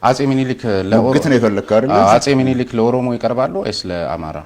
አጼ ሚኒሊክ ሙግት ነው የፈለግከው አይደል? አጼ ሚኒሊክ ለኦሮሞ ይቀርባሉ ወይስ ለአማራ?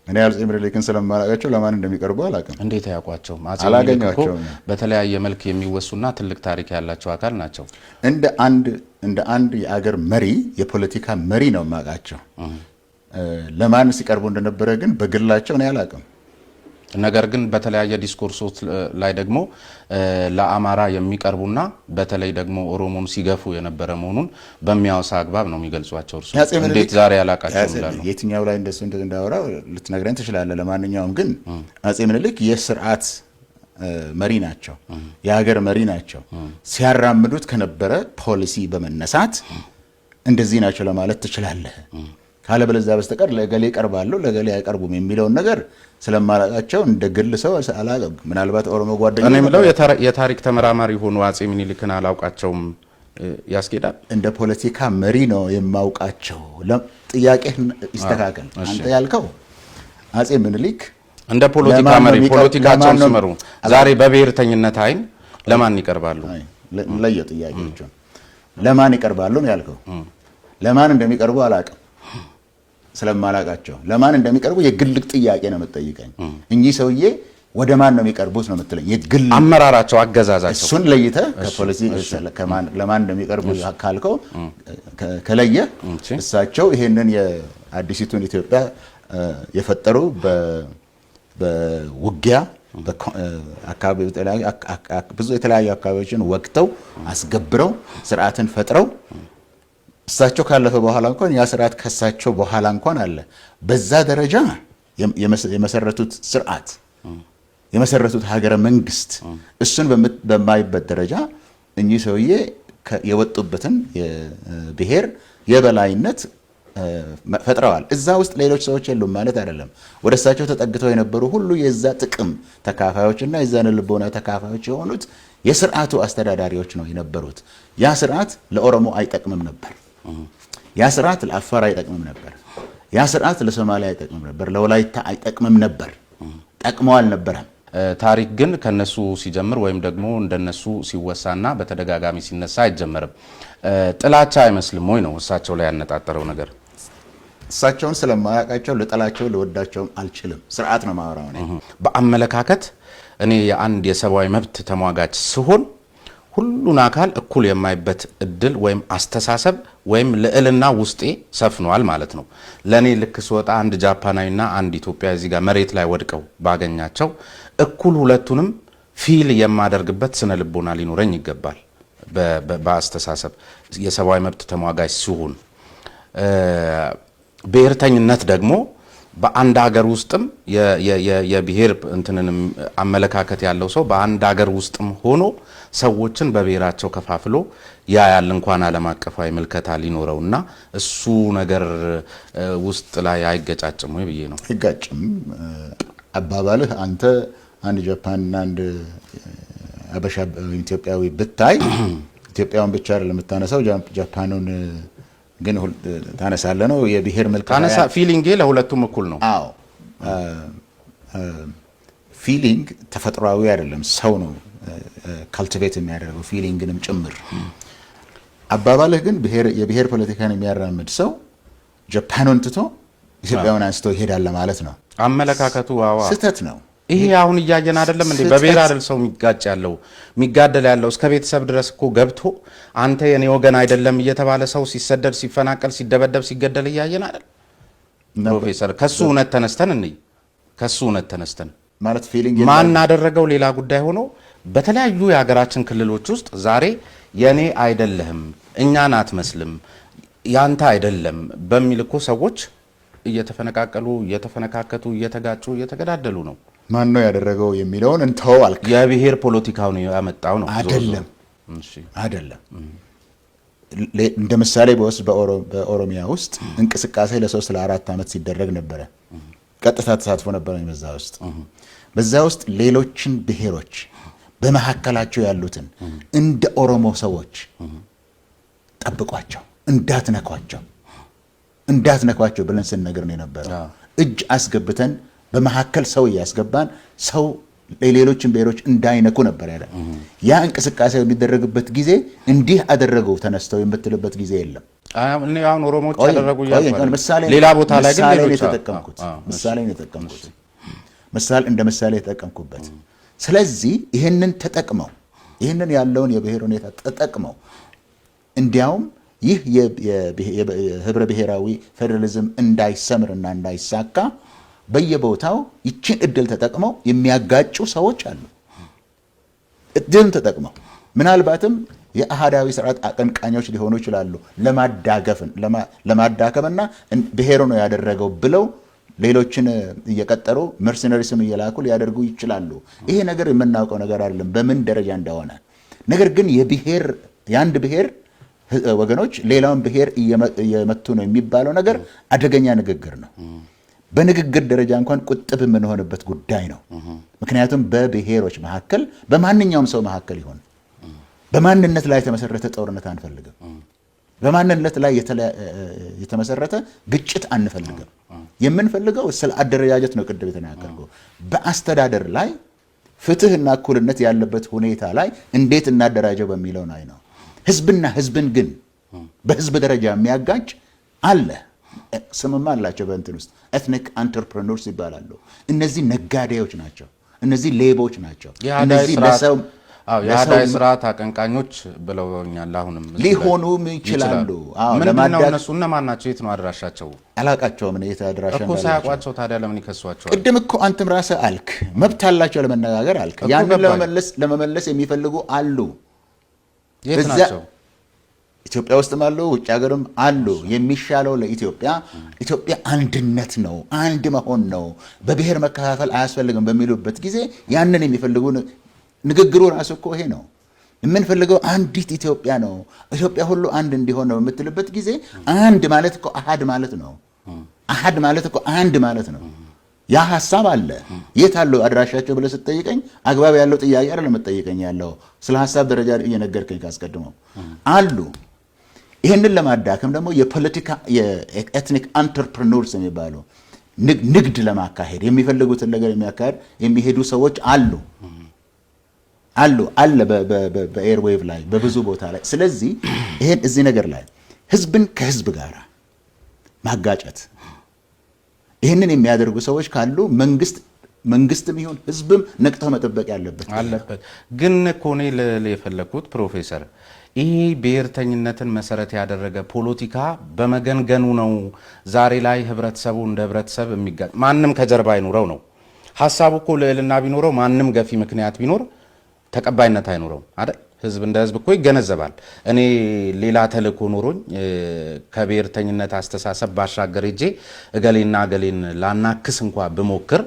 እኔ አጼ ሚኒሊክን ስለማላውቃቸው ለማን እንደሚቀርቡ አላውቅም። እንዴት አያውቋቸውም? አጼ ሚኒሊክ እኮ አላገኘኋቸውም። በተለያየ መልክ የሚወሱና ትልቅ ታሪክ ያላቸው አካል ናቸው። እንደ አንድ የአገር መሪ፣ የፖለቲካ መሪ ነው የማውቃቸው። ለማን ሲቀርቡ እንደነበረ ግን በግላቸው እኔ አላውቅም። ነገር ግን በተለያየ discourse ኦች ላይ ደግሞ ለአማራ የሚቀርቡና በተለይ ደግሞ ኦሮሞን ሲገፉ የነበረ መሆኑን በሚያወሳ አግባብ ነው የሚገልጿቸው። እርሱ የአጼ ምኒልክ እንዴት ዛሬ ያላቃቸውም ይላሉ። የትኛው ላይ እንደሱ እንዳወራ ልትነግረን ትችላለህ። ለማንኛውም ግን አጼ ምኒልክ የስርዓት መሪ ናቸው፣ የሀገር መሪ ናቸው። ሲያራምዱት ከነበረ ፖሊሲ በመነሳት እንደዚህ ናቸው ለማለት ትችላለህ። ካለበለዚያ በስተቀር ለገሌ ይቀርባሉ ለገሌ አይቀርቡም የሚለውን ነገር ስለማላውቃቸው እንደ ግል ሰው አላውቅም። ምናልባት ኦሮሞ ጓደኛ እኔ የምለው የታሪክ ተመራማሪ ሆኑ አጼ ሚኒሊክን አላውቃቸውም ያስኬዳል? እንደ ፖለቲካ መሪ ነው የማውቃቸው። ጥያቄህ ይስተካከል። አንተ ያልከው አጼ ምኒልክ እንደ ፖለቲካ ለማን ነው መሪ ፖለቲካቸውን ሲመሩ ዛሬ በብሔርተኝነት አይን ለማን ይቀርባሉ? አይ፣ ለየው ጥያቄዎቹን። ለማን ይቀርባሉ ነው ያልከው። ለማን እንደሚቀርቡ አላውቅም ስለማላውቃቸው ለማን እንደሚቀርቡ የግል ጥያቄ ነው የምትጠይቀኝ። እኚህ ሰውዬ ወደ ማን ነው የሚቀርቡት ነው የምትለኝ። የግል አመራራቸው፣ አገዛዛቸው እሱን ለይተህ ከፖሊሲ ለማን እንደሚቀርቡ ካልከው ከለየህ እሳቸው ይሄንን የአዲሲቱን ኢትዮጵያ የፈጠሩ በውጊያ አካባቢ ብዙ የተለያዩ አካባቢዎችን ወግተው አስገብረው ስርዓትን ፈጥረው እሳቸው ካለፈ በኋላ እንኳን ያ ስርዓት ከሳቸው በኋላ እንኳን አለ። በዛ ደረጃ የመሰረቱት ስርዓት፣ የመሰረቱት ሀገረ መንግስት እሱን በማይበት ደረጃ እኚህ ሰውዬ የወጡበትን የብሔር የበላይነት ፈጥረዋል። እዛ ውስጥ ሌሎች ሰዎች የሉም ማለት አይደለም። ወደ እሳቸው ተጠግተው የነበሩ ሁሉ የዛ ጥቅም ተካፋዮች እና የዛ ልቦና ተካፋዮች የሆኑት የስርዓቱ አስተዳዳሪዎች ነው የነበሩት። ያ ስርዓት ለኦሮሞ አይጠቅምም ነበር። ያ ስርዓት ለአፋር አይጠቅምም ነበር። ያ ስርዓት ለሶማሊያ አይጠቅምም ነበር። ለወላይታ አይጠቅምም ነበር። ጠቅሞ አልነበረም። ታሪክ ግን ከነሱ ሲጀምር ወይም ደግሞ እንደነሱ ሲወሳና በተደጋጋሚ ሲነሳ አይጀመርም። ጥላቻ አይመስልም ወይ ነው እሳቸው ላይ ያነጣጠረው ነገር? እሳቸውን ስለማያውቃቸው ልጠላቸው ልወዳቸውም አልችልም። ስርዓት ነው የማወራው እኔ። በአመለካከት እኔ የአንድ የሰብአዊ መብት ተሟጋች ስሆን ሁሉን አካል እኩል የማይበት እድል ወይም አስተሳሰብ ወይም ልዕልና ውስጤ ሰፍኗል ማለት ነው። ለእኔ ልክ ስወጣ አንድ ጃፓናዊና አንድ ኢትዮጵያ እዚህ ጋር መሬት ላይ ወድቀው ባገኛቸው እኩል ሁለቱንም feel የማደርግበት ስነ ልቦና ሊኖረኝ ይገባል። በአስተሳሰብ የሰብአዊ መብት ተሟጋች ሲሆን ብሔርተኝነት ደግሞ በአንድ ሀገር ውስጥም የብሔር እንትንንም አመለካከት ያለው ሰው በአንድ ሀገር ውስጥም ሆኖ ሰዎችን በብሔራቸው ከፋፍሎ ያያል፣ እንኳን ዓለም አቀፋዊ ምልከታ ሊኖረውና እሱ ነገር ውስጥ ላይ አይገጫጭም ወይ ብዬ ነው። አይጋጭም። አባባልህ አንተ አንድ ጃፓንና አንድ አበሻ ኢትዮጵያዊ ብታይ ኢትዮጵያውን ብቻ አይደለም የምታነሳው፣ ጃፓኑን ግን ታነሳለህ ነው የብሔር ምልከታ። ታነሳ feeling ኤ ለሁለቱም እኩል ነው። አዎ፣ feeling ተፈጥሯዊ አይደለም፣ ሰው ነው cultivate የሚያደርገው feeling ንም ጭምር። አባባልህ ግን የብሔር ፖለቲካን የሚያራምድ ሰው ጃፓኑን ትቶ ኢትዮጵያውን አንስቶ ይሄዳል ለማለት ነው። አመለካከቱ አዋ ስህተት ነው። ይሄ አሁን እያየን አይደለም እንዴ? በብሔር አይደል ሰው የሚጋጭ ያለው፣ የሚጋደል ያለው? እስከ ቤተሰብ ድረስ እኮ ገብቶ አንተ የኔ ወገን አይደለም እየተባለ ሰው ሲሰደድ፣ ሲፈናቀል፣ ሲደበደብ፣ ሲገደል እያየን አይደል? ፕሮፌሰር፣ ከሱ እውነት ተነስተን እንይ። ከሱ እውነት ተነስተን ማለት feeling ማን አደረገው ሌላ ጉዳይ ሆኖ በተለያዩ የሀገራችን ክልሎች ውስጥ ዛሬ የኔ አይደለህም፣ እኛን አትመስልም፣ ያንተ አይደለም በሚል እኮ ሰዎች እየተፈነቃቀሉ፣ እየተፈነካከቱ፣ እየተጋጩ፣ እየተገዳደሉ ነው። ማን ነው ያደረገው የሚለውን እንተው አልክ። የብሔር ፖለቲካው ነው ያመጣው ነው። አይደለም። እሺ። አይደለም። እንደ ምሳሌ በወስድ በኦሮሚያ ውስጥ እንቅስቃሴ ለ3 ለ4 ዓመት ሲደረግ ነበረ። ቀጥታ ተሳትፎ ነበረ በዛ ውስጥ ሌሎችን ብሔሮች በመካከላቸው ያሉትን እንደ ኦሮሞ ሰዎች ጠብቋቸው፣ እንዳትነኳቸው፣ እንዳትነኳቸው ብለን ስንነግር ነው የነበረው። እጅ አስገብተን በመካከል ሰው እያስገባን ሰው ሌሎችን ብሔሮች እንዳይነኩ ነበር ያለ። ያ እንቅስቃሴ በሚደረግበት ጊዜ እንዲህ አደረገው ተነስተው የምትልበት ጊዜ የለም። እኔ አሁን ኦሮሞዎች ቆይ፣ ያደረጉ ቆይ፣ እያልኩ አይደለም። ምሳሌ ሌላ ቦታ ላይ ግን ምሳሌ ነው ሌሎች የተጠቀምኩት። ምሳሌ ነው የተጠቀምኩት። ምሳሌ እንደ ምሳሌ የተጠቀምኩበት። ስለዚህ ይህንን ተጠቅመው፣ ይህንን ያለውን የብሔር ሁኔታ ተጠቅመው እንዲያውም ይህ የህብረ ብሔራዊ ፌዴራሊዝም እንዳይሰምርና እንዳይሳካ በየቦታው ይችን እድል ተጠቅመው የሚያጋጩ ሰዎች አሉ። እድልን ተጠቅመው ምናልባትም የአህዳዊ ስርዓት አቀንቃኞች ሊሆኑ ይችላሉ። ለማዳከምና ብሔሩ ነው ያደረገው ብለው ሌሎችን እየቀጠሩ፣ mercenaries ም እየላኩ ሊያደርጉ ይችላሉ። ይሄ ነገር የምናውቀው ነገር አይደለም በምን ደረጃ እንደሆነ። ነገር ግን የአንድ ብሔር ወገኖች ሌላውን ብሔር እየመቱ ነው የሚባለው ነገር አደገኛ ንግግር ነው። በንግግር ደረጃ እንኳን ቁጥብ የምንሆንበት ጉዳይ ነው። ምክንያቱም በብሔሮች መካከል፣ በማንኛውም ሰው መካከል ይሆን፣ በማንነት ላይ የተመሰረተ ጦርነት አንፈልግም። በማንነት ላይ የተመሰረተ ግጭት አንፈልግም። የምንፈልገው ስለ አደረጃጀት ነው። ቅድም የተናገርከው በአስተዳደር ላይ ፍትህና እኩልነት ያለበት ሁኔታ ላይ እንዴት እናደራጀው በሚለው ላይ ነው። ህዝብና ህዝብን ግን በህዝብ ደረጃ የሚያጋጭ አለ። ስምም አላቸው በእንትን ውስጥ፣ ethnic entrepreneurs ይባላሉ። እነዚህ ነጋዴዎች ናቸው። እነዚህ ሌቦች ናቸው። እነዚህ ለሰው የአህዳዊ ስርዓት አቀንቃኞች ብለውኛል። አሁንም እዚህ ላይ ሊሆኑም ይችላሉ። አዎ፣ ምንድን ነው እነሱ እነማን ናቸው? የት ነው አድራሻቸው? አላውቃቸውም እኔ የት አድራሻ እኮ እንዳላቸው። ሳያውቋቸው ታዲያ ለምን ይከሷቸዋል? ቅድም እኮ አንተም ራስህ አልክ፣ መብት አላቸው ለመነጋገር አልክ። እኮ ያንን ገባኝ። ለመመለስ የሚፈልጉ አሉ። የት ናቸው? ኢትዮጵያ ውስጥም አሉ፣ ውጭ ሀገርም አሉ። የሚሻለው ለኢትዮጵያ ኢትዮጵያ አንድነት ነው፣ አንድ መሆን ነው፣ በብሔር መከፋፈል አያስፈልግም በሚሉበት ጊዜ ያንን የሚፈልጉ፣ ንግግሩ ራሱ እኮ ይሄ ነው። የምንፈልገው አንዲት ኢትዮጵያ ነው፣ ኢትዮጵያ ሁሉ አንድ እንዲሆን ነው በምትልበት ጊዜ አንድ ማለት እኮ አሃድ ማለት ነው። አሃድ ማለት እኮ አንድ ማለት ነው። ያ ሀሳብ አለ። የት አለው አድራሻቸው ብለህ ስትጠይቀኝ አግባብ ያለው ጥያቄ አይደለም የምትጠይቀኝ ያለው፣ ስለ ሀሳብ ደረጃ እየነገርከኝ ካስቀድመው አሉ። ይህንን ለማዳከም ደግሞ የፖለቲካ የ ethnic entrepreneurs የሚባሉ ንግድ ለማካሄድ የሚፈልጉትን ነገር የሚያካሄድ የሚሄዱ ሰዎች አሉ አሉ አለ በ airwave ላይ በብዙ ቦታ ላይ። ስለዚህ ይሄን እዚህ ነገር ላይ ህዝብን ከህዝብ ጋር ማጋጨት፣ ይህንን የሚያደርጉ ሰዎች ካሉ መንግስትም ይሁን ህዝብም ነቅተው መጠበቅ ያለበት አለበት። ግን እኮ እኔ ልል የፈለግኩት ፕሮፌሰር፣ ይሄ ብሔርተኝነትን መሰረት ያደረገ ፖለቲካ በመገንገኑ ነው ዛሬ ላይ ህብረተሰቡ እንደ ህብረተሰብ የሚጋጭ፣ ማንም ከጀርባ አይኑረው ነው ሀሳቡ እኮ። ልዕልና ቢኖረው፣ ማንም ገፊ ምክንያት ቢኖር ተቀባይነት አይኖረውም አይደል? ህዝብ እንደ ህዝብ እኮ ይገነዘባል። እኔ ሌላ ተልእኮ ኖሮኝ ከብሔርተኝነት አስተሳሰብ ባሻገር ሄጄ እገሌና እገሌን ላናክስ እንኳ ብሞክር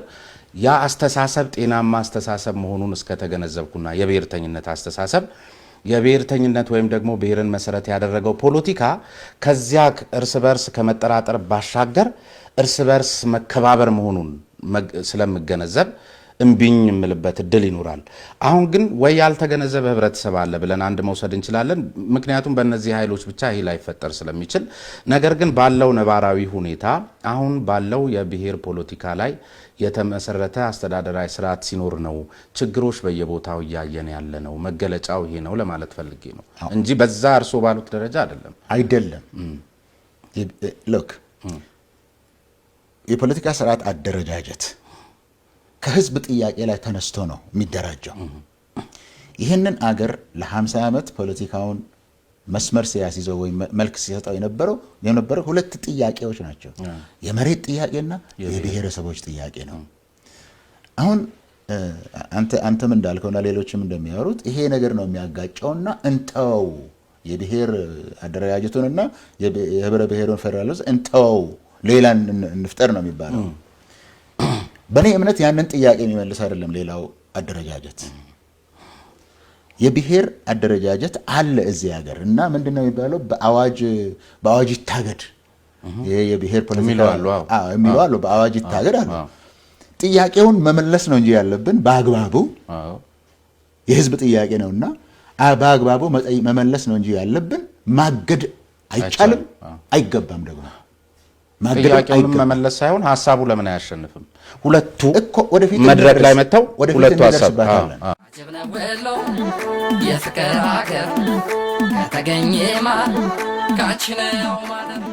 ያ አስተሳሰብ ጤናማ አስተሳሰብ መሆኑን እስከተገነዘብኩና የብሔርተኝነት አስተሳሰብ፣ የብሔርተኝነት ወይም ደግሞ ብሔርን መሰረት ያደረገው ፖለቲካ ከዚያ እርስ በርስ ከመጠራጠር ባሻገር እርስ በርስ መከባበር መሆኑን ስለምገነዘብ እምቢኝ የምልበት እድል ይኖራል። አሁን ግን ወይ ያልተገነዘበ ህብረተሰብ አለ ብለን አንድ መውሰድ እንችላለን። ምክንያቱም በእነዚህ ኃይሎች ብቻ ይህ ላይፈጠር ስለሚችል፣ ነገር ግን ባለው ነባራዊ ሁኔታ አሁን ባለው የብሔር ፖለቲካ ላይ የተመሰረተ አስተዳደራዊ ስርዓት ሲኖር ነው ችግሮች በየቦታው እያየን ያለ ነው። መገለጫው ይሄ ነው ለማለት ፈልጌ ነው እንጂ በዛ እርሶ ባሉት ደረጃ አይደለም። አይደለም። Look፣ የፖለቲካ ስርዓት አደረጃጀት ከህዝብ ጥያቄ ላይ ተነስቶ ነው የሚደራጀው። ይህንን አገር ለ50 ዓመት ፖለቲካውን መስመር ሲያስይዘው ወይም መልክ ሲሰጠው የነበረው ሁለት ጥያቄዎች ናቸው። የመሬት ጥያቄና የብሔረሰቦች ጥያቄ ነው። አሁን አንተም እንዳልከውና ሌሎችም እንደሚያወሩት ይሄ ነገር ነው የሚያጋጨውና እንተወው፣ የብሔር አደረጃጀቱንና የህብረ ብሔሩን ፌዴራሊዝም እንተወው፣ ሌላ እንፍጠር ነው የሚባለው። በእኔ እምነት ያንን ጥያቄ የሚመልስ አይደለም ሌላው አደረጃጀት። የብሔር አደረጃጀት አለ እዚህ ሀገር እና ምንድን ነው የሚባለው፣ በአዋጅ ይታገድ፣ ይሄ የብሔር ፖለቲካ የሚሉ አሉ። አዎ። አዎ፣ የሚሉ አሉ። በአዋጅ ይታገድ አሉ። ጥያቄውን መመለስ ነው እንጂ ያለብን በአግባቡ፣ የህዝብ ጥያቄ ነውና በአግባቡ መመለስ ነው እንጂ ያለብን ማገድ አይቻልም፣ አይገባም ደግሞ ማገድም ጥያቄውንም አይገባም። መመለስ ሳይሆን ሀሳቡ ለምን አያሸንፍም? ሁለቱ እኮ ወደፊት መድረክ ላይ መጥተው ወደፊት ሁለቱ ሀሳብ እንደርስባታለን። አጀብ ነው ወሎ የፍቅር አገር ከተገኘማ። ካንቺ ነው ማደር።